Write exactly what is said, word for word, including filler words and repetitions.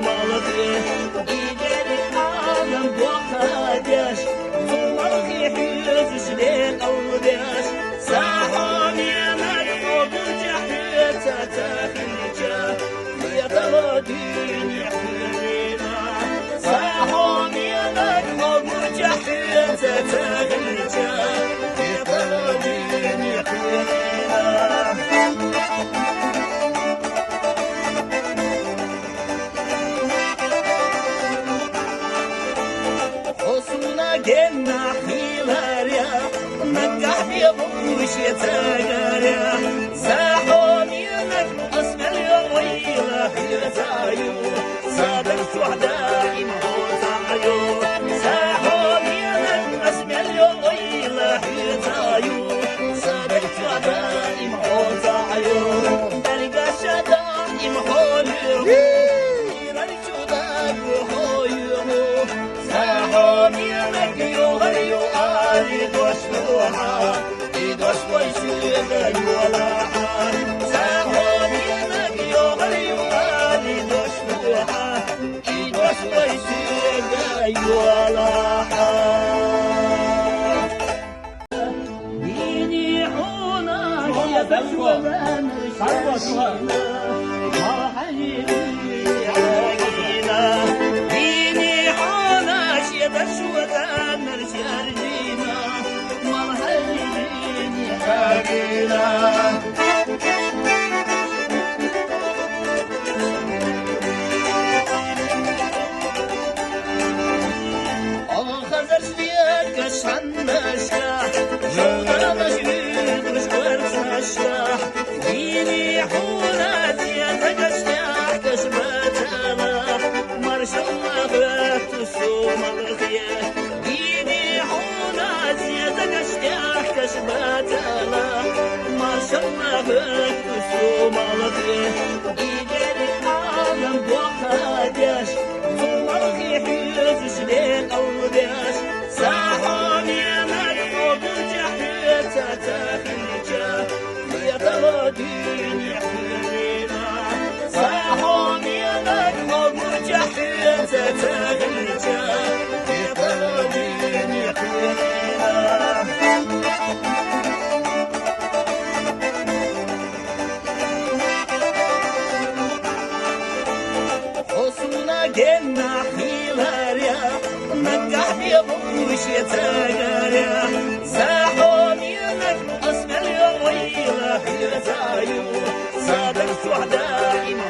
Малхи, дидери алам бохадеш, цу малхи хьуьзуьш лекъалбеш, сахьо менаг хьо гуча хьуьца ца хилча, хетало дуьне хьуьрина. Сахьо менаг хьо гуча хьуьца ца хилча, хетало дуьне хьуьрина. Хосуна генна хиларя, нагахь бегӀу шецагаря, сахьо менаг асмел йогӀила хьуьцаю, садар чухь даим хьоцаю, сахьо менаг асмел йогӀила хьуьцаю, садар чухь даим хьоцаю, даргаша даим хьолю. Чудагу хьоюну, сахьо менаг югъар ю али дошлуха, и дошлой шуьга юлаха. Сахьо менаг югъар ю али дошлуха, и дошлой шуьга юлаха. Хазар свет кашаннашка, журналаш вирдуш кварцнашка, дини хьуна диятагаш тяхкаш батала, маршалла гъату сумалхе, дини хьуна диятагаш тяхкаш батала, маршалла гъату сумалхе, дидери алам бохадеш, Цу малхи хьуьзуьш лекъалбеш, сахьо менаг хьо гуча хьуьца ца хилча, хетало дуьне хьуьрина. Сахьо менаг хьо гуча хьуьца ца хилча, хетало дуьне хьуьрина. Хосуна генна хиларя, нагахь бегӀу шецагаря, сахьо менаг асмел йогӀила хьуьцаю, садар чухь даим